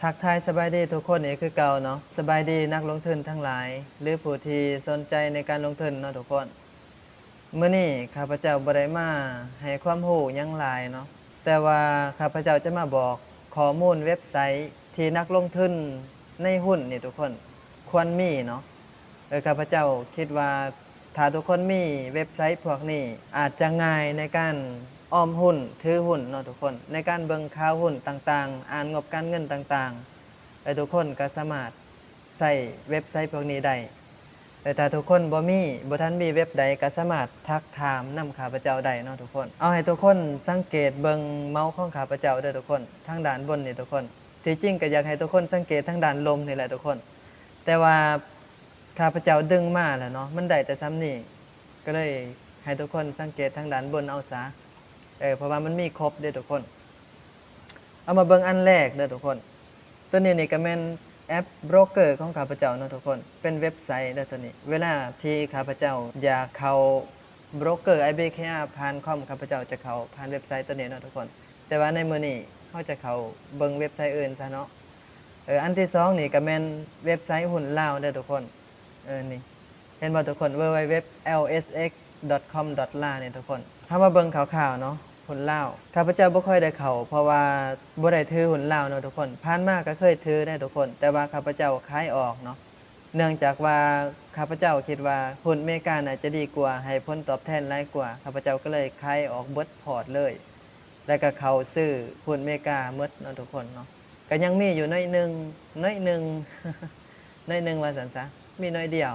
ທັກທາຍສະບາຍດີທຸກຄົນອີກຄືເກົ່າເນາະ. ສະບາຍດີນັກລົງທຶນທັງຫຼາຍ ຫຼື ຜູ້ທີ່ສົນໃຈໃນການລົງທຶນເນາະທຸກຄົນ. ມື້ນີ້ຂ້າພະເຈົ້າບໍ່ໄດ້ມາໃຫ້ຄວາມຮູ້ຫຍັງຫຼາຍເນາະ, ແຕ່ວ່າຂ້າພະເຈົ້າຈະມາບອກຂໍ້ມູນເວັບໄຊທີ່ນັກລົງທຶນໃນຫຸ້ນນີ້ທຸກຄົນຄວນມີເນາະ. ເອີ ຂ້າພະເຈົ້າຄິດວ່າ ຖ້າທຸກຄົນມີເວັບໄຊພວກນີ້ ອາດຈະງ່າຍໃນການອອມຫຸ້ນ, ຖືຫຸ້ນເນາະທຸກຄົນ, ໃນການເບິ່ງຂ່າວຫຸ້ນຕ່າງໆ, ອ່ານງົບການເງິນຕ່າງໆ, ແລະ ທຸກຄົນກໍສາມາດໃຊ້ເວັບໄຊພວກນີ້ໄດ້. ແລະ ຖ້າທຸກຄົນບໍ່ມີ, ບໍ່ທັນມີເວັບໃດ, ກໍສາມາດທັກຖາມນຳຂ້າພະເຈົ້າໄດ້ເນາະທຸກຄົນ. ເອົາໃຫ້ທຸກຄົນສັງເກດເບິ່ງເມົາຂອງຂ້າພະເຈົ້າເດີທຸກຄົນ, ທາງດ້ານບົນນີ້ທຸກຄົນ. ທີ່ຈິງກໍຢາກໃຫ້ທຸກຄົນສັງເກດທາງດ້ານລຸ່ມນີ້ແຫຼະທຸກຄົນ, ແຕ່ວ່າ ຂ້າພະເຈົ້າດຶງມາແລ້ວເນາະ, ມັນໄດ້ແຕ່ສ່ຳນີ້, ກໍເລີຍໃຫ້ທຸກຄົນສັງເກດທາງດ້ານບົນເອົາຊະ. ເອີ ເພາະວ່າມັນມີຄົບເດ້ທຸກຄົນ. ເອົາມາເບິ່ງອັນແລກເດີທຸກຄົນ. ໂຕນີ້ນີ້ກໍແມ່ນແອັບໂບຣກເກີຂອງຂ້າພະເຈົ້າເນາະທຸກຄົນ, ເປັນເວັບໄຊເດີໂຕນີ້. ເວລາທີ່ຂ້າພະເຈົ້າຢາກເຂົ້າໂບຣກເກີ ໄອບີເຄອາ ຜ່ານຄອມ, ຂ້າພະເຈົ້າຈະເຂົ້າຜ່ານເວັບໄຊໂຕນີ້ເນາະທຸກຄົນ. ແຕ່ວ່າໃນມື້ນີ້ເຮົາຈະເຂົ້າເບິ່ງເວັບໄຊອື່ນຊະເນາະ. ເອີ ອັນທີສອງນີ້ກໍແມ່ນເວັບໄຊຫຸ້ນລາວເດີທຸກຄົນ. ເອີ ນີ້ ເຫັນບໍ່ທຸກຄົນ? ເວີເວັບ ແອລເອສເອັກ ດອດ ຄອມ ດອດ ລາ ນີ້ທຸກຄົນ. ເຮົາມາເບິ່ງຄ່າວໆເນາະ, ຫຸ້ນລາວ ຂ້າພະເຈົ້າບໍ່ຄ່ອຍໄດ້ເຂົ້າ ເພາະວ່າບໍ່ໄດ້ຖືຫຸ້ນລາວເນາະທຸກຄົນ. ຜ່ານມາກໍເຄີຍຖືເດ້ທຸກຄົນ, ແຕ່ວ່າຂ້າພະເຈົ້າຂາຍອອກເນາະ, ເນື່ອງຈາກວ່າຂ້າພະເຈົ້າຄິດວ່າຫຸ້ນເມກາໜ້າຈະດີກວ່າ, ໃຫ້ຜົນຕອບແທນຫຼາຍກວ່າ, ຂ້າພະເຈົ້າກໍເລີຍຂາຍອອກເບິດພອດເລີຍ. ແລ້ວກໍເຂົ້າຊື້ຫຸ້ນເມກາໝົດເນາະທຸກຄົນເນາະ. ກໍຍັງມີຢູ່ໜ້ອຍໜຶ່ງ, ໜ້ອຍໜຶ່ງ, ໜ້ອຍໜຶ່ງວ່າຊັ້ນຊະ, ມີໜ້ອຍດຽວ.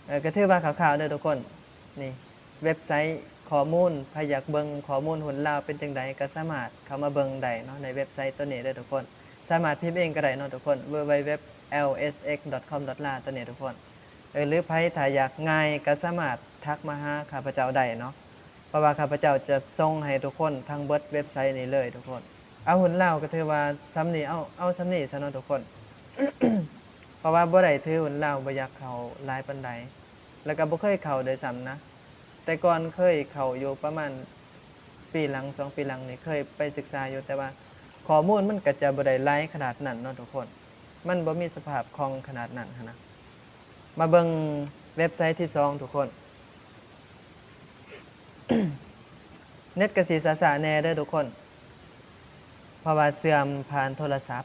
ເອີ ກໍຖືວ່າຄ່າວໆເດີທຸກຄົນ. ນີ້ເວັບໄຊຂໍ້ມູນ, ໃຜຢາກເບິ່ງຂໍ້ມູນຫຸ້ນລາວເປັນຈັ່ງໃດ ກໍສາມາດເຂົ້າມາເບິ່ງໄດ້ເນາະ ໃນເວັບໄຊໂຕນີ້ເດີທຸກຄົນ. ສາມາດພິມເອງກໍໄດ້ເນາະທຸກຄົນ, ເວີເວັບ ແອລເອສເອັກ ດອດ ຄອມ ດອດ ລາ ໂຕນີ້ທຸກຄົນ. ເອີ ຫຼື ໃຜຖ້າຢາກງ່າຍກໍສາມາດທັກມາຫາຂ້າພະເຈົ້າໄດ້ເນາະ. ເພາະວ່າຂ້າພະເຈົ້າຈະສົ່ງໃຫ້ທຸກຄົນທັງເບິດເວັບໄຊນີ້ເລີຍທຸກຄົນ. ເອົາຫຸ້ນລາວກໍຖືວ່າສ່ຳນີ້, ເອົາ, ເອົາສ່ຳນີ້ຊະເນາະທຸກຄົນ. ເພາະວ່າບໍ່ໄດ້ຖືຫຸ້ນລາວ, ບໍ່ຢາກເຂົ້າຫຼາຍປານໃດ, ແລ້ວກໍບໍ່ເຄີຍເຂົ້າໂດຍຊ້ຳນະ. ແຕ່ກ່ອນເຄີຍເຂົ້າຢູ່ປະມານປີຫຼັງ, ສອງປີຫຼັງນີ້ເຄີຍໄປສຶກສາຢູ່, ແຕ່ວ່າຂໍ້ມູນມັນກໍຈະບໍ່ໄດ້ຫຼາຍຂະໜາດນັ້ນເນາະທຸກຄົນ. ມັນບໍ່ມີສະພາບຄ່ອງຂະໜາດນັ້ນຫັ້ນນະ. ມາເບິ່ງເວັບໄຊທີສອງທຸກຄົນ. ເນັດກະຊິຊ້າໆແດ່ເດີທຸກຄົນ, ເພາະວ່າເຊື່ອມຜ່ານໂທລະສັບ.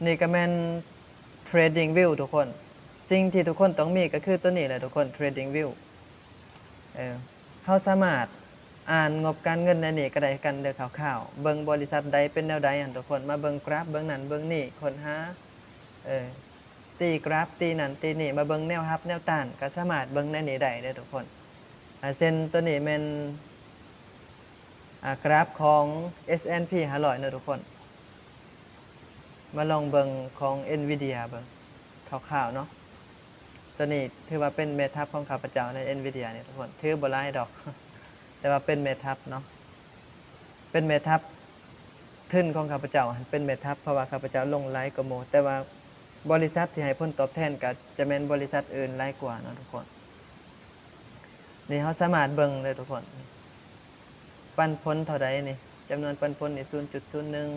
ນີ້ກະແມ່ນ TradingView ທຸກຄົນ. ສິ່ງທີ່ທຸກຄົນຕ້ອງມີກະຄືໂຕນີ້ແຫຼະທຸກຄົນ, TradingView. ເອີ ເຮົາສາມາດອ່ານງົບການເງິນໃນນີ້ກະໄດ້ຄືກັນເດີ, ຄ່າວໆ ເບິ່ງບໍລິສັດໃດເປັນແນວໃດຫັ້ນທຸກຄົນ. ມາເບິ່ງກຣາຟ, ເບິ່ງນັ້ນເບິ່ງນີ້, ຄົ້ນຫາ, ເອີ ຕີກຣາຟ, ຕີນັ້ນຕີນີ້, ມາເບິ່ງແນວຮັບແນວຕ້ານ ກໍສາມາດເບິ່ງໃນນີ້ໄດ້ເດີທຸກຄົນ. ອາ ເຊັ່ນ ໂຕນີ້ແມ່ນ ອາ ກຣາຟຂອງ ເອສແອນພີ ຫ້າຮ້ອຍເນາະທຸກຄົນ. ມາລອງເບິ່ງຂອງ Nvidia ເບິ່ງຄ່າວໆເນາະ. ໂຕນີ້ຖືວ່າເປັນແມ່ທັບຂອງຂ້າພະເຈົ້າໃນ Nvidia ນີ້ທຸກຄົນ, ຖືບໍ່ຫຼາຍດອກ ແຕ່ວ່າເປັນແມ່ທັບເນາະ, ເປັນແມ່ທັບ. ທຶນຂອງຂ້າພະເຈົ້າຫັ້ນເປັນແມ່ທັບ ເພາະວ່າຂ້າພະເຈົ້າລົງຫຼາຍກວ່າໝູ່, ແຕ່ວ່າບໍລິສັດທີ່ໃຫ້ຜົນຕອບແທນກໍຈະແມ່ນບໍລິສັດອື່ນຫຼາຍກວ່າເນາະທຸກຄົນ. ນີ້ເຮົາສາມາດເບິ່ງເດີທຸກຄົນ, ປັນຜົນເທົ່າໃດນີ້, ຈຳນວນປັນຜົນນີ້ ສູນຈຸດສູນໜຶ່ງ,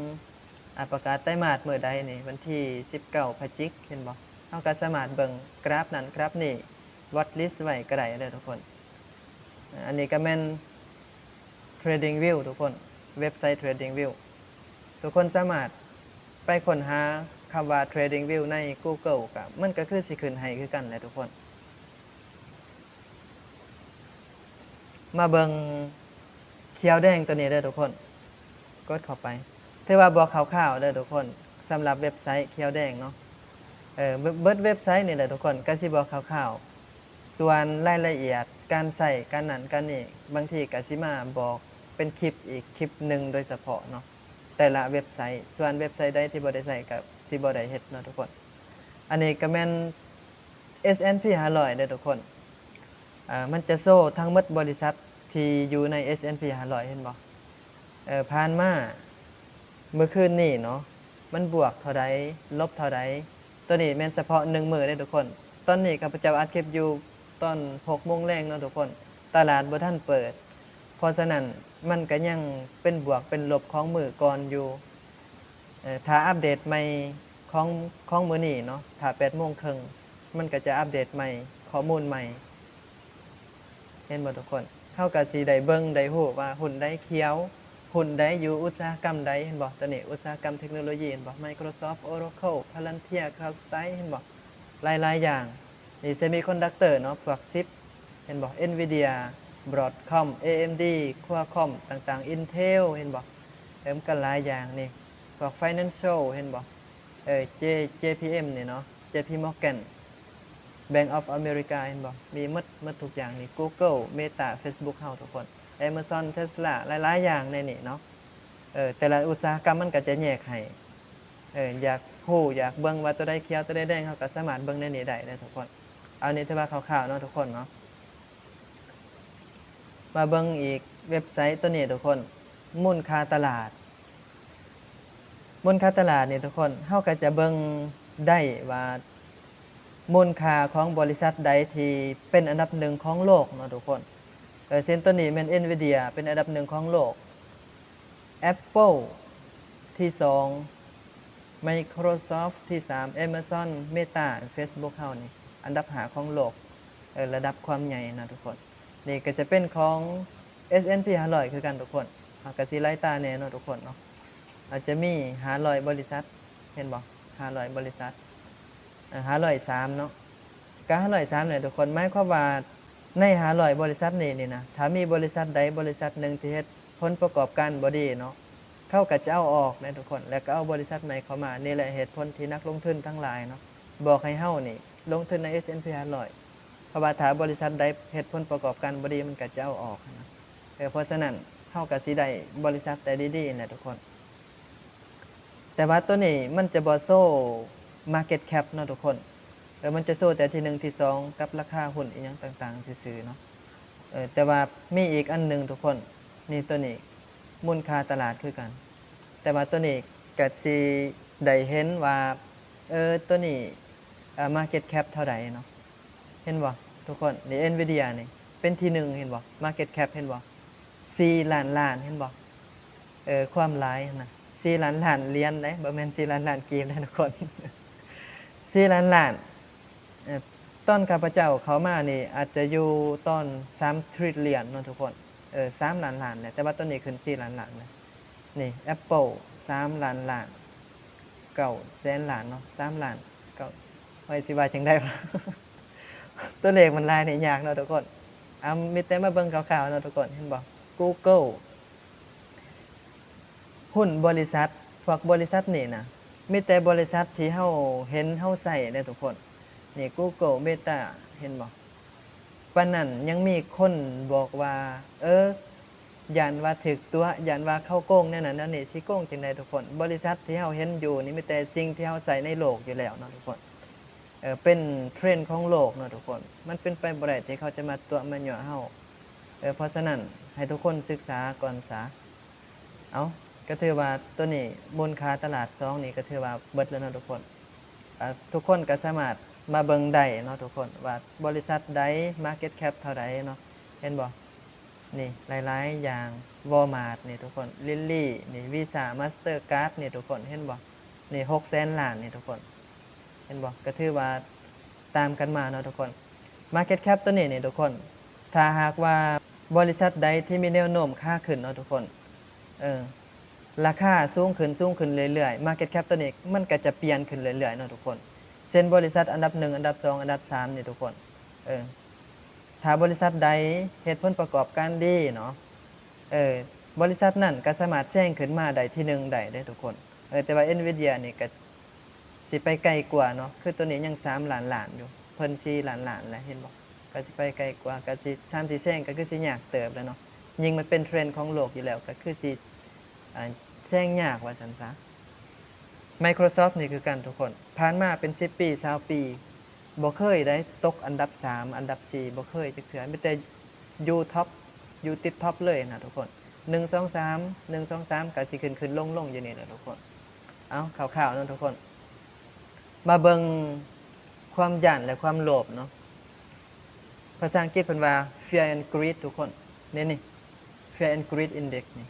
ອາ ປະກາດໄຕມາດມື້ໃດນີ້, ວັນທີສິບເກົ້າພະຈິກ, ເຫັນບໍ່? ເຮົາກໍສາມາດເບິ່ງກຣາຟນັ້ນກຣາຟນີ້, watch list ໄວ້ກໍໄດ້ເດີທຸກຄົນ. ອັນນີ້ກໍແມ່ນ TradingView ທຸກຄົນ, ເວັບໄຊ TradingView. ທຸກຄົນສາມາດໄປຄົ້ນຫາຄຳວ່າ TradingView ໃນ Google ກໍ ມັນກໍຄືຊິຂຶ້ນໃຫ້ຄືກັນແຫຼະທຸກຄົນ. ມາເບິ່ງຂຽວແດງໂຕນີ້ເດີທຸກຄົນ, ກົດເຂົ້າໄປ. ຖືວ່າບອກຄ່າວໆເດີທຸກຄົນ, ສຳລັບເວັບໄຊຂຽວແດງເນາະ. ເອີ ເບິດເວັບໄຊນີ້ແຫຼະທຸກຄົນ, ກໍຊິບອກຄ່າວໆ. ສ່ວນລາຍລະອຽດການໃຊ້ ການນັ້ນການນີ້ ບາງທີກໍຊິມາບອກເປັນຄລິບອີກຄລິບໜຶ່ງໂດຍສະເພາະເນາະ, ແຕ່ລະເວັບໄຊ. ສ່ວນເວັບໄຊໃດທີ່ບໍ່ໄດ້ໃຊ້ກໍຊິບໍ່ໄດ້ເຮັດເນາະທຸກຄົນ. ອັນນີ້ກໍແມ່ນ ເອສແອນພີ ຫ້າຮ້ອຍເດີທຸກຄົນ. ເອີ ມັນຈະໂຊທັງໝົດບໍລິສັດທີ່ຢູ່ໃນ ເອສແອນພີ ຫ້າຮ້ອຍ ເຫັນບໍ່? ເອີ ຜ່ານມາມື້ຄືນນີ້ເນາະ, ມັນບວກເທົ່າໃດ ລົບເທົ່າໃດ. ໂຕນີ້ແມ່ນສະເພາະໜຶ່ງມື້ເດ້ທຸກຄົນ. ຕອນນີ້ຂ້າພະເຈົ້າອັດຄລິບຢູ່ຕອນຫົກໂມງແລງເນາະທຸກຄົນ, ຕະຫຼາດບໍ່ທັນເປີດ, ເພາະສະນັ້ນມັນກະຍັງເປັນບວກເປັນລົບຂອງມື້ກ່ອນຢູ່. ເອີ ຖ້າອັບເດດໃໝ່ຂອງ ຂອງມື້ນີ້ເນາະ ຖ້າແປດໂມງເຄິ່ງ ມັນກໍຈະອັບເດດໃໝ່ ຂໍ້ມູນໃໝ່ ເຫັນບໍ່ທຸກຄົນ? ເຮົາກໍຊິໄດ້ເບິ່ງໄດ້ຮູ້ວ່າຫຸ້ນໃດຂຽວ ຫຸ້ນໃດຢູ່ອຸດສາຫະກຳໃດ ເຫັນບໍ່? ຕົວນີ້ອຸດສາຫະກຳເທັກໂນໂລຢີ ເຫັນບໍ່? Microsoft, Oracle, Palantir, CrowdStrike ເຫັນບໍ່? ຫຼາຍໆຢ່າງ ນີ້ semiconductor ເນາະ ພວກຊິບ ເຫັນບໍ່? Nvidia, Broadcom, AMD, Qualcomm ຕ່າງໆ Intel ເຫັນບໍ່? ເອີ ມັນກໍຫຼາຍຢ່າງນີ້ ພວກ financial ເຫັນບໍ່? ເອີ J JPM ນີ້ເນາະ JP Morgan, Bank of America ເຫັນບໍ່? ມີໝົດ ໝົດທຸກຢ່າງນີ້ Google, Meta, Facebook ເຮົາທຸກຄົນ Amazon, Tesla ຫຼາຍໆຢ່າງໃນນີ້ເນາະ. ເອີ ແຕ່ລະອຸດສາຫະກຳມັນກໍຈະແຍກໃຫ້ ເອີ ຢາກຮູ້ຢາກເບິ່ງວ່າຕົວໃດຂຽວຕົວໃດແດງ ເຮົາກໍສາມາດເບິ່ງໃນນີ້ໄດ້ເດີທຸກຄົນ. ເອົານີ້ຖືວ່າຄ່າວໆເນາະທຸກຄົນເນາະ. ມາເບິ່ງອີກເວັບໄຊຕົວນີ້ທຸກຄົນ ມູນຄ່າຕະຫຼາດ. ມູນຄ່າຕະຫຼາດນີ້ທຸກຄົນ ເຮົາກໍຈະເບິ່ງໄດ້ວ່າມູນຄ່າຂອງບໍລິສັດໃດທີ່ເປັນອັນດັບໜຶ່ງຂອງໂລກເນາະທຸກຄົນ. ເອີ ເຊັ່ນຕົວນີ້ແມ່ນ Nvidia ເປັນອັນດັບໜຶ່ງຂອງໂລກ Apple ທີສອງ Microsoft ທີສາມ Amazon, Meta, Facebook ເຮົານີ້ອັນດັບຫ້າຂອງໂລກ ເອີ ລະດັບຄວາມໃຫຍ່ເນາະທຸກຄົນ. ນີ້ກໍຈະເປັນຂອງ S&P ຫ້າຮ້ອຍຄືກັນທຸກຄົນ ເຮົາກໍຊິໄລ່ຕາແດ່ເນາະທຸກຄົນເນາະ. ອາດຈະມີຫ້າຮ້ອຍບໍລິສັດ ເຫັນບໍ່? ຫ້າຮ້ອຍບໍລິສັດ ເອີ ຫ້າຮ້ອຍສາມເນາະ ກໍຫ້າຮ້ອຍສາມແຫຼະທຸກຄົນ. ໝາຍຄວາມວ່າໃນຫ້າຮ້ອຍບໍລິສັດນີ້ນີ້ນະ ຖ້າມີບໍລິສັດໃດບໍລິສັດໜຶ່ງທີ່ເຮັດຜົນປະກອບການບໍ່ດີເນາະ ເຂົາກໍຈະເອົາອອກນະທຸກຄົນ ແລ້ວກໍເອົາບໍລິສັດໃໝ່ເຂົ້າມາ. ນີ້ແຫຼະເຫດຜົນທີ່ນັກລົງທຶນທັງຫຼາຍເນາະ ບອກໃຫ້ເຮົານີ້ລົງທຶນໃນ S&P ຫ້າຮ້ອຍ ເພາະວ່າຖ້າບໍລິສັດໃດເຮັດຜົນປະກອບການບໍ່ດີ ມັນກໍຈະເອົາອອກນະ. ເອີ ເພາະສະນັ້ນເຮົາກໍຊິໄດ້ບໍລິສັດແຕ່ດີໆແຫຼະທຸກຄົນ. ແຕ່ວ່າຕົວນີ້ມັນຈະບໍ່ໂຊ market cap ເນາະທຸກຄົນ ເອີ ມັນຈະໂຊແຕ່ທີໜຶ່ງ ທີສອງ ກັບລາຄາຫຸ້ນອີ່ຫຍັງຕ່າງໆຊື່ໆເນາະ. ເອີ ແຕ່ວ່າມີອີກອັນໜຶ່ງທຸກຄົນ ນີ້ ຕົວນີ້ມູນຄ່າຕະຫຼາດຄືກັນ ແຕ່ວ່າຕົວນີ້ກະຊິໄດ້ເຫັນວ່າ ເອີ ຕົວນີ້ ເອີ market cap ເທົ່າໃດເນາະ ເຫັນບໍ່ທຸກຄົນ? ນີ້ Nvidia ນີ້ເປັນທີໜຶ່ງ ເຫັນບໍ່? market cap ເຫັນບໍ່? ສີ່ລ້ານລ້ານ ເຫັນບໍ່? ເອີ ຄວາມຫຼາຍຫັ້ນນະ ສີ່ລ້ານລ້ານຫຼຽນເດ້ ບໍ່ແມ່ນສີ່ລ້ານລ້ານກີບເດ້ທຸກຄົນ ສີ່ລ້ານລ້ານ. ເອີ ຕອນຂ້າພະເຈົ້າເຂົ້າມານີ້ອາດຈະຢູ່ຕອນສາມ trillion ເນາະທຸກຄົນ ເອີ ສາມລ້ານລ້ານແຫຼະ ແຕ່ວ່າຕອນນີ້ຂຶ້ນສີ່ລ້ານລ້ານແລ້ວ. ນີ້ Apple ສາມລ້ານລ້ານ ເກົ້າແສນລ້ານເນາະ ສາມລ້ານ ເກົ້າ ຂ້ອຍຊິວ່າຈັ່ງໃດວະ ຕົວເລກມັນຫຼາຍນີ້ຍາກເນາະທຸກຄົນ. ເອົາ ມີແຕ່ມາເບິ່ງຄ່າວໆເນາະທຸກຄົນ ເຫັນບໍ່? Google ຫຸ້ນບໍລິສັດ ພວກບໍລິສັດນີ້ນະ ມີແຕ່ບໍລິສັດທີ່ເຮົາເຫັນເຮົາໃຊ້ເດ້ທຸກຄົນ. ນີ້ Google, Meta ເຫັນບໍ່? ປານນັ້ນຍັງມີຄົນບອກວ່າ ເອີ ຢ້ານວ່າຖືກຕົວະ ຢ້ານວ່າເຂົາໂກງແນວນັ້ນແນວນີ້ ຊິໂກງຈັ່ງໃດທຸກຄົນ? ບໍລິສັດທີ່ເຮົາເຫັນຢູ່ນີ້ມີແຕ່ສິ່ງທີ່ເຮົາໃຊ້ໃນໂລກຢູ່ແລ້ວເນາະທຸກຄົນ ເອີ ເປັນເທຣນຂອງໂລກເນາະທຸກຄົນ ມັນເປັນໄປບໍ່ໄດ້ທີ່ເຂົາຈະມາຕົວະມາຍົວະເຮົາ ເອີ ເພາະສະນັ້ນໃຫ້ທຸກຄົນສຶກສາກ່ອນສາ. ເອົາ ກໍຖືວ່າຕົວນີ້ມູນຄ່າຕະຫຼາດສອງນີ້ກໍຖືວ່າເບິດແລ້ວເນາະທຸກຄົນ. ເອີ ທຸກຄົນກໍສາມາດມາເບິ່ງໄດ້ເນາະທຸກຄົນ ວ່າບໍລິສັດໃດ market cap ເທົ່າໃດເນາະ ເຫັນບໍ່? ນີ້ຫຼາຍໆຢ່າງ Walmart ນີ້ທຸກຄົນ Lilly ນີ້ Visa Mastercard ນີ້ທຸກຄົນ ເຫັນບໍ່? ນີ້ ຫົກແສນລ້ານນີ້ທຸກຄົນ ເຫັນບໍ່? ກໍຖືວ່າຕາມກັນມາເນາະທຸກຄົນ. market cap ຕົວນີ້ນີ້ທຸກຄົນ ຖ້າຫາກວ່າບໍລິສັດໃດທີ່ມີແນວໂນ້ມຂາຂຶ້ນເນາະທຸກຄົນ ເອີ ລາຄາສູງຂຶ້ນ ສູງຂຶ້ນເລື້ອຍໆ market cap ຕົວນີ້ມັນກໍຈະປ່ຽນຂຶ້ນເລື້ອຍໆເນາະທຸກຄົນ. ເຊັ່ນ ບໍລິສັດອັນດັບໜຶ່ງ ອັນດັບສອງ ອັນດັບສາມນີ້ທຸກຄົນ ເອີ ຖ້າບໍລິສັດໃດເຮັດຜົນປະກອບການດີເນາະ ເອີ ບໍລິສັດນັ້ນກໍສາມາດແຊງຂຶ້ນມາໄດ້ທີໜຶ່ງໄດ້ເດ້ທຸກຄົນ. ເອີ ແຕ່ວ່າ Nvidia ນີ້ກໍ ຊິໄປໄກກວ່າເນາະ ຄືຕົວນີ້ຍັງສາມລ້ານລ້ານຢູ່ ເພິ່ນສີ່ລ້ານລ້ານແລ້ວ ເຫັນບໍ່? ກໍຊິໄປໄກກວ່າ ກໍຊິ ສາມສີ່ແສນກໍຄືຊິຍາກເຕີບແລ້ວເນາະ ຍິ່ງມັນເປັນເທຣນຂອງໂລກຢູ່ແລ້ວ ກໍຄືຊິ ອ່າ ແຊງຍາກວ່າຊັ້ນຊະ. Microsoft ນີ້ຄືກັນທຸກຄົນ ຜ່ານມາເປັນສິບປີ ຊາວປີ ບໍ່ເຄີຍໄດ້ຕົກອັນດັບສາມ ອັນດັບສີ່ ບໍ່ເຄີຍຈັກເທື່ອ ມີແຕ່ຢູ່ທັອບ ຢູ່ຕິດທັອບເລີຍນະທຸກຄົນ ໜຶ່ງ ສອງ ສາມ ໜຶ່ງ ສອງ ສາມ ກໍຊິຂຶ້ນໆລົງໆຢູ່ນີ້ແຫຼະທຸກຄົນ. ເອົາ ຄ່າວໆເນາະທຸກຄົນ ມາເບິ່ງຄວາມຢ້ານ ແລະ ຄວາມໂລບເນາະ ພາສາອັງກິດເພິ່ນວ່າ Fear and Greed ທຸກຄົນ ນີ້ ນີ້ Fear and Greed Index ນີ້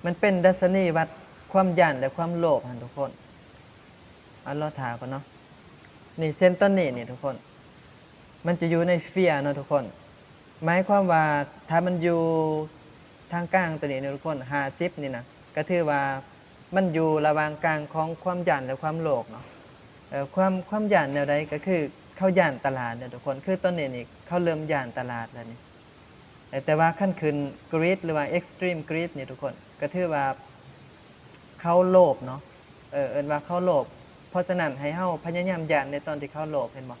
ມັນເປັນດັດຊະນີວັດ ຄວາມຢ້ານ ແລະ ຄວາມໂລບຫັ້ນທຸກຄົນ. ເອົາ ລໍຖ້າກ່ອນເນາະ. ນີ້ ເສັ້ນຕອນນີ້ນີ້ທຸກຄົນ ມັນຈະຢູ່ໃນ fear ເນາະທຸກຄົນ. ໝາຍຄວາມວ່າຖ້າມັນຢູ່ທາງກາງຕົວນີ້ເນາະທຸກຄົນ ຫ້າສິບນີ້ນະ ກໍຖືວ່າມັນຢູ່ລະຫວ່າງກາງຂອງຄວາມຢ້ານ ແລະ ຄວາມໂລບເນາະ. ເອີ ຄວາມ ຄວາມຢ້ານແນວໃດ? ກໍຄືເຂົາຢ້ານຕະຫຼາດເນາະທຸກຄົນ. ຄືຕອນນີ້ນີ້ເຂົາເລີ່ມຢ້ານຕະຫຼາດແລ້ວນີ້. ເອີ ແຕ່ວ່າຄັນຂຶ້ນ greed ຫຼືວ່າ extreme greed ນີ້ທຸກຄົນ ກໍຖືວ່າເຂົາໂລບເນາະ. ເອີ ເອີ້ນວ່າເຂົາໂລບ. ເພາະສະນັ້ນໃຫ້ເຮົາພະຍາຍາມຢ້ານໃນຕອນທີ່ເຂົາໂລບ ເຫັນບໍ່?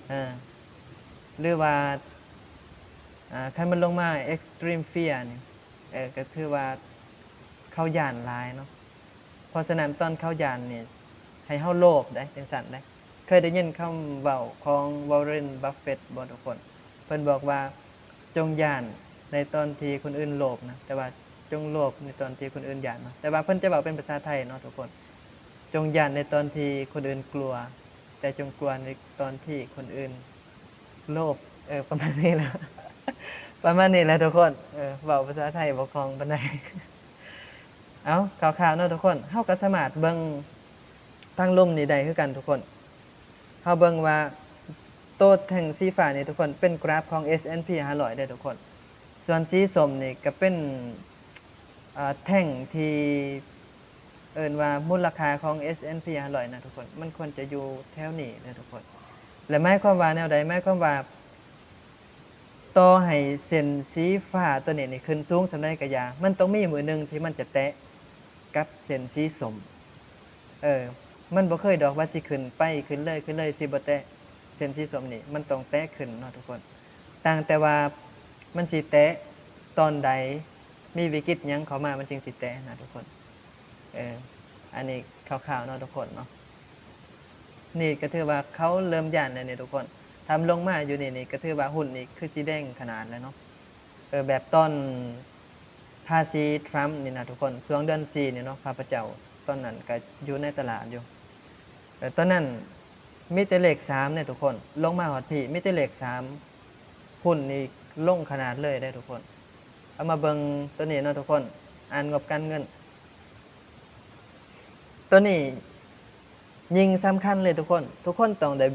ເອີ ຫຼືວ່າ ອ່າ ຄັນມັນລົງມາ extreme fear ນີ້ ເອີ ກໍຄືວ່າເຂົາຢ້ານຫຼາຍເນາະ. ເພາະສະນັ້ນຕອນເຂົາຢ້ານນີ້ ໃຫ້ເຮົາໂລບໄດ໋ ຈັ່ງຊັ້ນໄດ໋. ເຄີຍໄດ້ຍິນຄຳເວົ້າຂອງ Warren Buffett ບໍ່ທຸກຄົນ? ເພິ່ນບອກວ່າ ຈົ່ງຢ້ານໃນຕອນທີ່ຄົນອື່ນໂລບນະ ແຕ່ວ່າຈົ່ງໂລບໃນຕອນທີ່ຄົນອື່ນຢ້ານເນາະ. ແຕ່ວ່າເພິ່ນຈະເວົ້າເປັນພາສາໄທເນາະທຸກຄົນ. ຈົ່ງຢ້ານໃນຕອນທີ່ຄົນອື່ນກົວ ແຕ່ຈົ່ງກົວໃນຕອນທີ່ຄົນອື່ນໂລບ. ເອີ ປະມານນີ້ແຫຼະ ປະມານນີ້ແຫຼະທຸກຄົນ. ເອີ ເວົ້າພາສາໄທບໍ່ຄ່ອງປານໃດ. ເອົາ ຄ່າວໆເນາະທຸກຄົນ ເຮົາກໍສາມາດເບິ່ງທາງລຸ່ມນີ້ໄດ້ຄືກັນທຸກຄົນ. ເຮົາເບິ່ງວ່າໂຕແທ່ງສີຟ້ານີ້ທຸກຄົນ ເປັນກຣາຟຂອງ S&P ຫ້າຮ້ອຍເດ້ທຸກຄົນ. ສ່ວນສີສົ້ມນີ້ກໍເປັນ ເອີ ແທ່ງທີ່ເອີ້ນວ່າມູນລະຄ່າຂອງ S&P ຫ້າຮ້ອຍນະທຸກຄົນ. ມັນຄວນຈະຢູ່ແຖວນີ້ເດີທຸກຄົນ. ແລະ ໝາຍຄວາມວ່າແນວໃດ? ໝາຍຄວາມວ່າ ຕໍ່ໃຫ້ເສັ້ນສີຟ້າຕົວນີ້ນີ້ຂຶ້ນສູງສ່ຳໃດກໍຢ່າ ມັນຕ້ອງມີມື້ໜຶ່ງທີ່ມັນຈະແຕະກັບເສັ້ນສີສົ້ມ. ເອີ ມັນບໍ່ເຄີຍດອກວ່າຊິຂຶ້ນໄປ ຂຶ້ນເລີຍ ຂຶ້ນເລີຍ ຊິບໍ່ແຕະເສັ້ນສີສົ້ມນີ້. ມັນຕ້ອງແຕະຂຶ້ນເນາະທຸກຄົນ. ຕ່າງແຕ່ວ່າມັນຊິແຕະຕອນໃດ ມີວິກິດຫຍັງເຂົ້າມາ ມັນຈຶ່ງຊິແຕະນະທຸກຄົນ. ເອີ ອັນນີ້ຄ່າວໆເນາະທຸກຄົນເນາະ. ນີ້ກໍຖືວ່າເຂົາເລີ່ມຢ້ານແລ້ວນີ້ທຸກຄົນ. ຖ້າມັນລົງມາຢູ່ນີ້ນີ້ ກໍຖືວ່າຫຸ້ນນີ້ຄືຊິເດັ່ງຂະໜາດແລ້ວເນາະ. ເອີ ແບບຕອນພາສີທຣຳນີ້ນະທຸກຄົນ ຊ່ວງເດືອນສີ່ນີ້ເນາະ ຂ້າພະເຈົ້າຕອນນັ້ນກໍຢູ່ໃນຕະຫຼາດຢູ່. ເອີ ຕອນນັ້ນມີແຕ່ເລກສາມເດ້ທຸກຄົນ. ລົງມາຮອດພີ້ມີແຕ່ເລກສາມ ຫຸ້ນນີ້ລົງຂະໜາດເລີຍເດ້ທຸກຄົນ. ເອົາມາເບິ່ງຕົວນີ້ເນາະທຸກຄົນ ອ່ານງົບການເງິນ. ຕົວນີ້ຍິ່ງສຳຄັນເລີຍທຸກຄົນ. ທຸກຄົນຕ້ອງໄດ້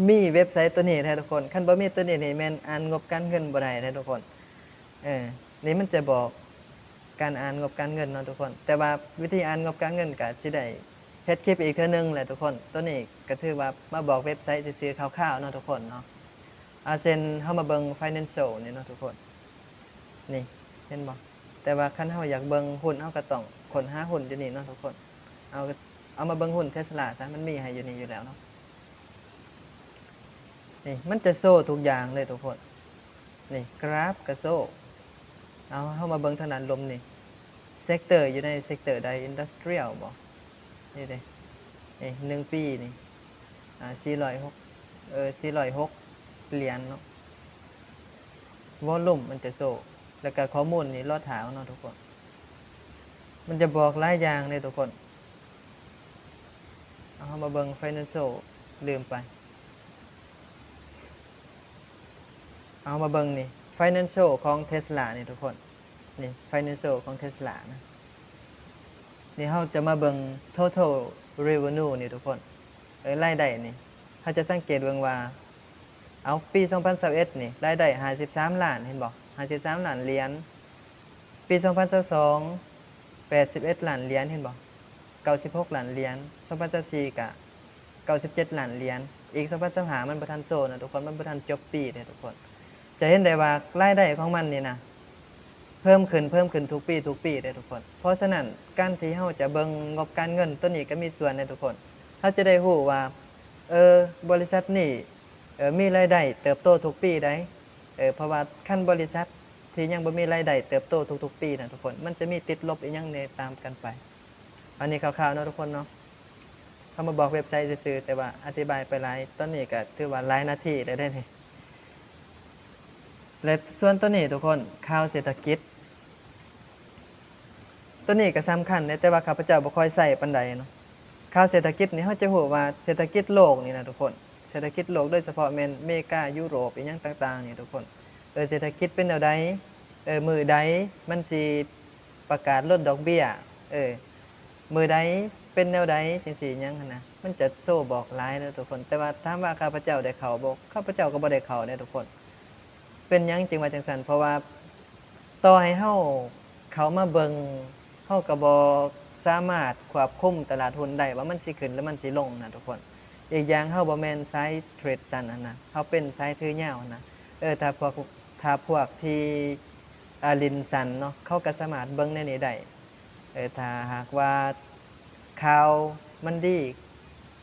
ມີເວັບໄຊຕົວນີ້ແທ້ທຸກຄົນ. ຄັນບໍ່ມີຕົວນີ້ນີ້ແມ່ນອ່ານງົບການເງິນບໍ່ໄດ້ເດ້ທຸກຄົນ. ເອີ ນີ້ມັນຈະບອກການອ່ານງົບການເງິນເນາະທຸກຄົນ. ແຕ່ວ່າວິທີອ່ານງົບການເງິນກະຊິໄດ້ເຮັດຄລິບອີກເທື່ອໜຶ່ງແຫຼະທຸກຄົນ. ຕົວນີ້ກະຖືວ່າມາບອກເວັບໄຊຊື່ໆ ຄ່າວໆເນາະທຸກຄົນເນາະ. ອາ ເຊັ່ນເຮົາມາເບິ່ງ Financial ນີ້ເນາະທຸກຄົນ. ນີ້ ເຫັນບໍ່? ແຕ່ວ່າຄັນເຮົາຢາກເບິ່ງຫຸ້ນ ເຮົາກໍຕ້ອງຄົ້ນຫາຫຸ້ນຢູ່ນີ້ເນາະທຸກຄົນ. ເອົາ ເອົາມາເບິ່ງຫຸ້ນ Tesla ຊະ ມັນມີໃຫ້ຢູ່ນີ້ຢູ່ແລ້ວເນາະ. ນີ້ ມັນຈະໂຊທຸກຢ່າງເລີຍທຸກຄົນ. ນີ້ ກຣາຟກໍໂຊ. ເອົາ ເຮົາມາເບິ່ງທາງດ້ານລຸ່ມນີ້ ເຊັກເຕີ ຢູ່ໃນເຊັກເຕີໃດ? Industrial ບໍ່? ນີ້ເດ້ ນີ້ ໜຶ່ງປີນີ້ ອ່າ ສີ່ຮ້ອຍຫົກ ເອີ ສີ່ຮ້ອຍຫົກຫຼຽນເນາະ. ວອລຸ່ມມັນຈະໂຊ ແລ້ວກະຂໍ້ມູນນີ້ລໍຖ້າເອົາເນາະທຸກຄົນ. ມັນຈະບອກຫຼາຍຢ່າງເດ້ທຸກຄົນ. ເອົາ ເຮົາມາເບິ່ງ Financial ລືມໄປ. ເອົາ ມາເບິ່ງນີ້ Financial ຂອງ Tesla ນີ້ທຸກຄົນ. ນີ້ Financial ຂອງ Tesla ນະ. ນີ້ເຮົາຈະມາເບິ່ງ Total Revenue ນີ້ທຸກຄົນ. ເອີ ລາຍໄດ້ນີ້ ເຮົາຈະສັງເກດເບິ່ງວ່າ ເອົາ ປີສອງພັນຊາວເອັດນີ້ ລາຍໄດ້ຫ້າສິບສາມລ້ານ ເຫັນບໍ່? ຫ້າສິບສາມລ້ານຫຼຽນ. ປີສອງພັນຊາວສອງ ແປດສິບເອັດລ້ານຫຼຽນ ເຫັນບໍ່? ເກົ້າສິບຫົກລ້ານຫຼຽນ. ສອງພັນຊາວສີ່ກະເກົ້າສິບເຈັດລ້ານຫຼຽນ. ອີກສອງພັນຊາວຫ້າມັນບໍ່ທັນໂຊນະທຸກຄົນ, ມັນບໍ່ທັນຈົບປີເດ້ທຸກຄົນ. ຈະເຫັນໄດ້ວ່າລາຍໄດ້ຂອງມັນນີ້ນະ ເພີ່ມຂຶ້ນ ເພີ່ມຂຶ້ນທຸກປີ ທຸກປີເດ້ທຸກຄົນ. ເພາະສະນັ້ນ ການທີ່ເຮົາຈະເບິ່ງງົບການເງິນໂຕນີ້ກໍມີສ່ວນເດ້ທຸກຄົນ. ເຮົາຈະໄດ້ຮູ້ວ່າ ເອີ ບໍລິສັດນີ້ ເອີ ມີລາຍໄດ້ເຕີບໂຕທຸກປີໃດ໋. ເອີ ເພາະວ່າຄັນບໍລິສັດທີ່ຍັງບໍ່ມີລາຍໄດ້ເຕີບໂຕທຸກໆປີນະທຸກຄົນ ມັນຈະມີຕິດລົບອີ່ຫຍັງແດ່ຕາມກັນໄປ. ອັນນີ້ຄ່າວໆເນາະທຸກຄົນເນາະ, ເຮົາມາບອກເວັບໄຊຊື່ໆ ແຕ່ວ່າອະທິບາຍໄປຫຼາຍ ຕອນນີ້ກໍຖືວ່າຫຼາຍນາທີແລ້ວເດ້ນີ້. ແລະ ສ່ວນໂຕນີ້ທຸກຄົນ ຂ່າວເສດຖະກິດ ໂຕນີ້ກໍສຳຄັນເດ້ ແຕ່ວ່າຂ້າພະເຈົ້າບໍ່ຄ່ອຍໃຊ້ປານໃດເນາະ. ຂ່າວເສດຖະກິດນີ້ ເຮົາຈະຮູ້ວ່າເສດຖະກິດໂລກນີ້ນະທຸກຄົນ, ເສດຖະກິດໂລກ ໂດຍສະເພາະແມ່ນເມກາ, ຢູໂຣບ ອີ່ຫຍັງຕ່າງໆນີ້ທຸກຄົນ, ເອີ ເສດຖະກິດເປັນແນວໃດ, ເອີ ມື້ໃດມັນຊິປະກາດລົດດອກເບ້ຍ, ເອີ ມື້ໃດເປັນແນວໃດ ຈັ່ງຊີ້ຫຍັງຫັ້ນນະ ມັນຈະໂຊບອກຫຼາຍເນາະທຸກຄົນ. ແຕ່ວ່າຖາມວ່າຂ້າພະເຈົ້າໄດ້ເຂົ້າບໍ່? ຂ້າພະເຈົ້າກໍບໍ່ໄດ້ເຂົ້າເດ້ທຸກຄົນ. ເປັນຫຍັງຈຶ່ງວ່າຈັ່ງຊັ້ນ? ເພາະວ່າຕໍ່ໃຫ້ເຮົາເຂົ້າມາເບິ່ງ ເຮົາກໍບໍ່ສາມາດຄວບຄຸມຕະຫຼາດຮຸ້ນໄດ້ວ່າມັນຊິຂຶ້ນ ຫຼື ມັນຊິລົງນະທຸກຄົນ. ອີກຢ່າງເຮົາບໍ່ແມ່ນສາຍເທຣດສັ້ນຫັ້ນນະ ເຮົາເປັນສາຍຖືຍາວຫັ້ນນະ. ເອີ ຖ້າພວກ ຖ້າພວກທີ່ ອ່າ ຫຼິ້ນສັ້ນເນາະ ເຂົາກໍສາມາດເບິ່ງແນວນີ້ໄດ້. ເອີ ຖ້າຫາກວ່າຂ່າວມັນດີ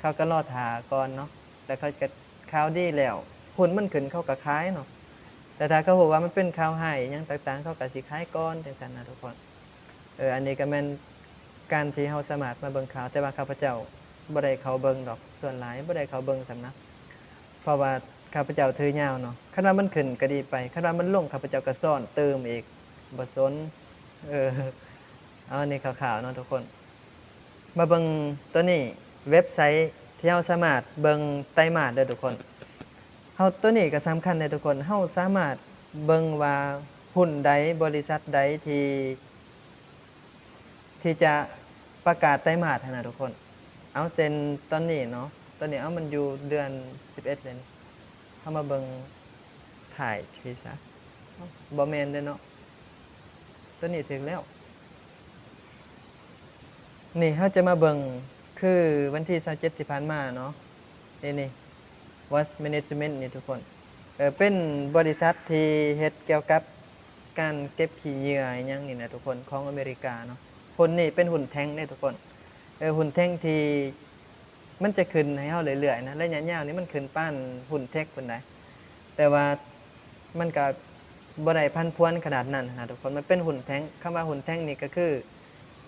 ເຂົາກໍລໍຖ້າກ່ອນເນາະ ແລ້ວເຂົາກໍ ຂ່າວດີແລ້ວ ຮຸ້ນມັນຂຶ້ນເຂົາກໍຂາຍເນາະ. ແຕ່ຖ້າເຂົາຮູ້ວ່າມັນເປັນຂ່າວຮ້າຍຫຍັງຕ່າງໆ ເຂົາກໍຊິຂາຍກ່ອນ ຈັ່ງຊັ້ນນະທຸກຄົນ. ເອີ ອັນນີ້ກໍແມ່ນການທີ່ເຮົາສາມາດມາເບິ່ງຂ່າວ ແຕ່ວ່າຂ້າພະເຈົ້າບໍ່ໄດ້ເຂົ້າເບິ່ງດອກ ສ່ວນຫຼາຍບໍ່ໄດ້ເຂົ້າເບິ່ງສ່ຳນະ ເພາະວ່າຂ້າພະເຈົ້າຖືຍາວເນາະ. ຄັນວ່າມັນຂຶ້ນກໍດີໄປ ຄັນວ່າມັນລົງ ຂ້າພະເຈົ້າກໍຊ້ອນຕື່ມອີກ ບໍ່ສົນ. ເອີ ເອົາ ອັນນີ້ຄ່າວໆເນາະທຸກຄົນ. ມາເບິ່ງຕົວນີ້ ເວັບໄຊທີ່ເຮົາສາມາດເບິ່ງໄຕມາດເດີທຸກຄົນ. ເຮົາ ຕົວນີ້ກໍສຳຄັນເດ້ທຸກຄົນ ເຮົາສາມາດເບິ່ງວ່າຮຸ້ນໃດ ບໍລິສັດໃດທີ່ ທີ່ຈະປະກາດໄຕມາດຫັ້ນນະທຸກຄົນ. ເອົາ ເຊັ່ນຕອນນີ້ເນາະ ຕອນນີ້ ເອົາ ມັນຢູ່ເດືອນສິບເອັດແລ້ວນີ້ ເຮົາມາເບິ່ງທ້າຍພີ້ຊະ. ເອົ້າ ບໍ່ແມ່ນເດ້ເນາະ ຕົວນີ້ຖືກແລ້ວ. ນີ້ເຮົາຈະມາເບິ່ງ ຄືວັນທີຊາວເຈັດທີ່ຜ່ານມາເນາະ ນີ້ ນີ້ Waste Management ນີ້ທຸກຄົນ ເປັນບໍລິສັດທີ່ເຮັດກ່ຽວກັບການເກັບຂີ້ເຫຍື້ອອີ່ຫຍັງນີ້ນະທຸກຄົນ ຂອງອາເມລິກາເນາະ. ຮຸ້ນນີ້ເປັນຮຸ້ນແທ່ງເດ້ທຸກຄົນ ເອີ ຮຸ້ນແທ່ງທີ່ ມັນຈະຂຶ້ນໃຫ້ເຮົາເລື້ອຍໆນະ ໄລຍະຍາວນີ້ມັນຂຶ້ນປານຮຸ້ນເທັກພຸ້ນໃດ໋ ແຕ່ວ່າມັນກະບໍ່ໄດ້ຜັນຜວນຂະໜາດນັ້ນຫັ້ນນະທຸກຄົນ. ມັນເປັນຮຸ້ນແທ່ງ ຄຳວ່າຮຸ້ນແທ່ງນີ້ກໍຄື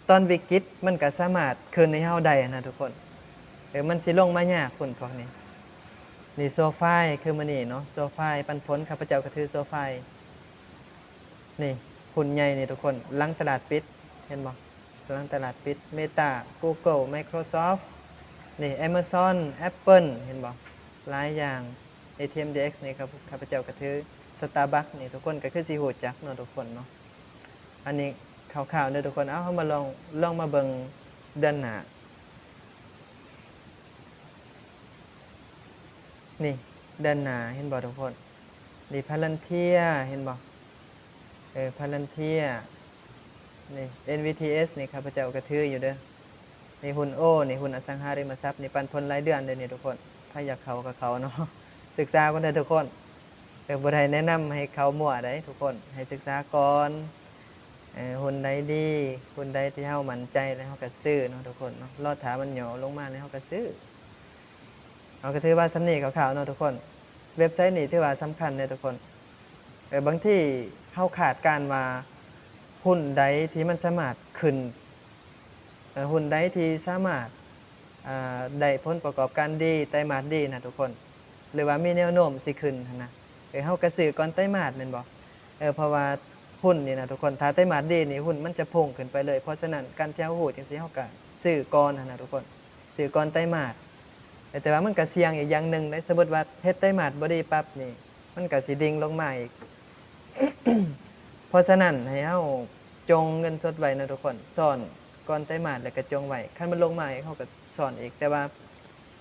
ຕອນວິກິດມັນກະສາມາດຂຶ້ນໃຫ້ເຮົາໄດ້ຫັ້ນນະທຸກຄົນ ເອີ ມັນຊິລົງມາຍາກພຸ້ນພວກນີ້. ນີ້ SoFi ຄືມື້ນີ້ເນາະ SoFi ປັນຜົນ ຂ້າພະເຈົ້າກໍຖື SoFi ນີ້ ຮຸ້ນໃຫຍ່ນີ້ທຸກຄົນ ຫຼັງຕະຫຼາດປິດ ເຫັນບໍ່? ຫຼັງຕະຫຼາດປິດ Meta Google Microsoft ນີ້ Amazon Apple ເຫັນບໍ່? ຫຼາຍຢ່າງ. ເອທີເອັມ ດີເອັກ ນີ້ ຂ້າພະເຈົ້າກໍຖື Starbucks ນີ້ ທຸກຄົນກໍຄືຊິຮູ້ຈັກເນາະທຸກຄົນເນາະ. ອັນນີ້ຄ່າວໆເດີທຸກຄົນ. ເອົາ ເຮົາມາລອງ ລອງມາເບິ່ງເດືອນໜ້າ ນີ້ ເດືອນໜ້າ ເຫັນບໍ່ທຸກຄົນ? ນີ້ Palantir ເຫັນບໍ່? ເອີ Palantir ນີ້ NVTS ນີ້ ຂ້າພະເຈົ້າກໍຖືຢູ່ເດີ. ນີ້ ຮຸ້ນ ໂອ້ ນີ້ ຮຸ້ນອະສັງຫາລິມະຊັບນີ້ ປັນຜົນລາຍເດືອນເດ້ນີ້ທຸກຄົນ. ໃຜຢາກເຂົ້າກໍເຂົ້າເນາະ ສຶກສາກ່ອນເດີທຸກຄົນ. ເອີ ບໍ່ໄດ້ແນະນຳໃຫ້ເຂົ້າມົ້ວໃດ໋ທຸກຄົນ ໃຫ້ສຶກສາກ່ອນ. ເອີ ຮຸ້ນໃດດີ ຮຸ້ນໃດທີ່ເຮົາໝັ້ນໃຈ ແລ້ວເຮົາກໍຊື້ເນາະທຸກຄົນເນາະ ລໍຖ້າມັນຫຍໍ້ລົງມາ ແລ້ວເຮົາກໍຊື້. ເຮົາກໍຖືວ່າສ່ຳນີ້ຄ່າວໆເນາະທຸກຄົນ. ເວັບໄຊນີ້ຖືວ່າສຳຄັນເດ້ທຸກຄົນ. ເອີ ບາງທີເຮົາຄາດການວ່າຮຸ້ນໃດທີ່ມັນສາມາດຂຶ້ນ ເອີ ຮຸ້ນໃດທີ່ສາມາດ ເອີ ໄດ້ຜົນປະກອບການດີ ໄຕມາດດີນະທຸກຄົນ ຫຼືວ່າມີແນວໂນ້ມຊິຂຶ້ນຫັ້ນນະ ເອີ ເຮົາກໍຊື້ກ່ອນໄຕມາດແມ່ນບໍ່? ເອີ ເພາະວ່າຮຸ້ນນີ້ນະທຸກຄົນ ຖ້າໄຕມາດດີນີ້ ຮຸ້ນມັນຈະພຸ່ງຂຶ້ນໄປເລີຍ. ເພາະສະນັ້ນ ການທີ່ເຮົາຮູ້ຈັ່ງຊີ້ ເຮົາກໍຊື້ກ່ອນຫັ້ນນະທຸກຄົນ ຊື້ກ່ອນໄຕມາດ. ແຕ່ວ່າມັນກໍສ່ຽງອີກຢ່າງໜຶ່ງເດ້ ສົມມຸດວ່າເຮັດໄຕມາດບໍ່ດີປັບນີ້ ມັນກໍຊິດິ່ງລົງມາອີກ. ເພາະສະນັ້ນ ໃຫ້ເຮົາຈົ່ງເງິນສົດໄວ້ເນາະທຸກຄົນ ຊ້ອນກ່ອນໄຕມາດ ແລ້ວກໍຈົ່ງໄວ້ ຄັນມັນລົງມາອີກ ເຮົາກໍຊ້ອນອີກ. ແຕ່ວ່າ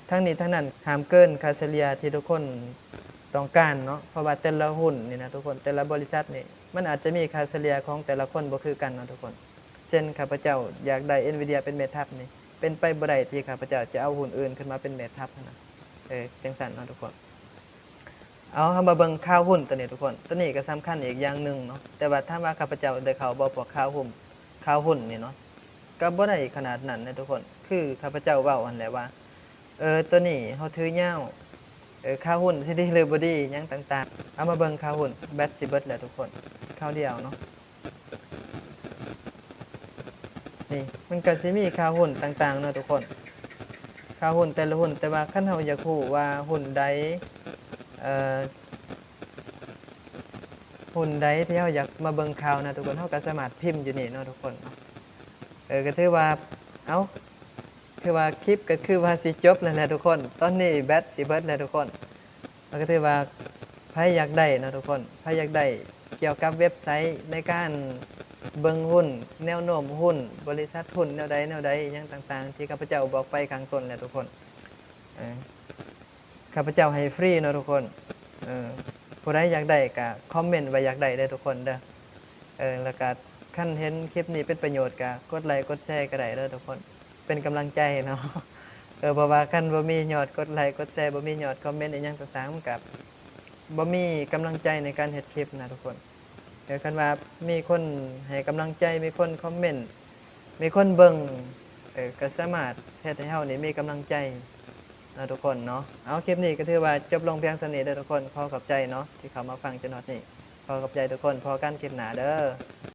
ທັງນີ້ທັງນັ້ນ ຫ້າມເກີນຄ່າສະເລ່ຍທີ່ທຸກຄົນຕ້ອງການເນາະ ເພາະວ່າແຕ່ລະຮຸ້ນນີ້ນະທຸກຄົນ ແຕ່ລະບໍລິສັດນີ້ ມັນອາດຈະມີຄ່າສະເລ່ຍຂອງແຕ່ລະຄົນບໍ່ຄືກັນເນາະທຸກຄົນ. ເຊັ່ນ ຂ້າພະເຈົ້າຢາກໄດ້ Nvidia ເປັນແມ່ທັບນີ້ ເປັນໄປບໍ່ໄດ້ທີ່ຂ້າພະເຈົ້າຈະເອົາຮຸ້ນອື່ນຂຶ້ນມາເປັນແມ່ທັບຫັ້ນນະ ເອີ ຈັ່ງຊັ້ນເນາະທຸກຄົນ. ເອົາ ເຮົາມາເບິ່ງຂ່າວຮຸ້ນຕົວນີ້ທຸກຄົນ ຕົວນີ້ກໍສຳຄັນອີກຢ່າງໜຶ່ງເນາະ. ແຕ່ວ່າຖາມວ່າຂ້າພະເຈົ້າໄດ້ເຂົ້າບໍ່ພວກຂ່າວຮຸ້ນ ຂ່າວຮຸ້ນນີ້ເນາະ ກໍບໍ່ໄດ້ຂະໜາດນັ້ນເດ້ທຸກຄົນ. ຄືຂ້າພະເຈົ້າເວົ້າຫັ້ນແຫຼະວ່າ ເອີ ຕົວນີ້ເຮົາຖືຍາວ ເອີ ຂ່າວຮຸ້ນຊິດີຫຼືບໍ່ດີຫຍັງຕ່າງໆ. ເອົາ ມາເບິ່ງຂ່າວຮຸ້ນ ແບັດຊິເບິດແລ້ວທຸກຄົນ ຄາວດຽວເນາະ. ນີ້ມັນກໍຊິມີຂ່າວຮຸ້ນຕ່າງໆເນາະທຸກຄົນ ຂ່າວຮຸ້ນແຕ່ລະຮຸ້ນ. ແຕ່ວ່າຄັນເຮົາຢາກຮູ້ວ່າຮຸ້ນໃດ ເອີ ຮຸ້ນໃດທີ່ເຮົາຢາກມາເບິ່ງຂ່າວນະທຸກຄົນ ເຮົາກໍສາມາດພິມຢູ່ນີ້ເນາະທຸກຄົນເນາະ. ເອີ ກໍຖືວ່າ ເອົາ ຖືວ່າຄລິບກໍຄືວ່າຊິຈົບແລ້ວແຫຼະທຸກຄົນ ຕອນນີ້ແບັດຊິເບິດແລ້ວທຸກຄົນ. ມັນກໍຖືວ່າໃຜຢາກໄດ້ເນາະທຸກຄົນ ໃຜຢາກໄດ້ກ່ຽວກັບເວັບໄຊໃນການ ເບິ່ງຫຸ້ນ ແນວໂນ້ມຫຸ້ນ ບໍລິສັດຫຸ້ນແນວໃດແນວໃດ ອີ່ຫຍັງຕ່າງໆ ທີ່ຂ້າພະເຈົ້າບອກໄປຂ້າງຕົ້ນແຫຼະທຸກຄົນ. ເອີ ຂ້າພະເຈົ້າໃຫ້ຟຣີເນາະທຸກຄົນ. ເອີ ຜູ້ໃດຢາກໄດ້ກະຄອມເມັນວ່າຢາກໄດ້ເດີທຸກຄົນເດີ. ເອີ ແລ້ວກະຄັນເຫັນຄລິບນີ້ເປັນປະໂຫຍດກະກົດໄລກົດແຊກະໄດ້ເດີທຸກຄົນ ເປັນກຳລັງໃຈເນາະ. ເອີ ເພາະວ່າຄັນບໍ່ມີຍອດກົດໄລກົດແຊ ບໍ່ມີຍອດຄອມເມັນອີ່ຫຍັງຕ່າງໆ ມັນກະບໍ່ມີກຳລັງໃຈໃນການເຮັດຄລິບນະທຸກຄົນ. ເອີ ຄັນວ່າມີຄົນໃຫ້ກຳລັງໃຈ ມີຄົນຄອມເມັນ ມີຄົນເບິ່ງ ເອີ ກໍສາມາດເຮັດໃຫ້ເຮົານີ້ມີກຳລັງໃຈເນາະທຸກຄົນເນາະ. ເອົາ ຄລິບນີ້ກໍຖືວ່າຈົບລົງພຽງສ່ຳນີ້ເດີທຸກຄົນ. ຂໍຂອບໃຈເນາະທີ່ເຂົ້າມາຟັງຈົນຮອດນີ້. ຂໍຂອບໃຈທຸກຄົນ. ພໍ້ກັນຄລິບໜ້າເດີ.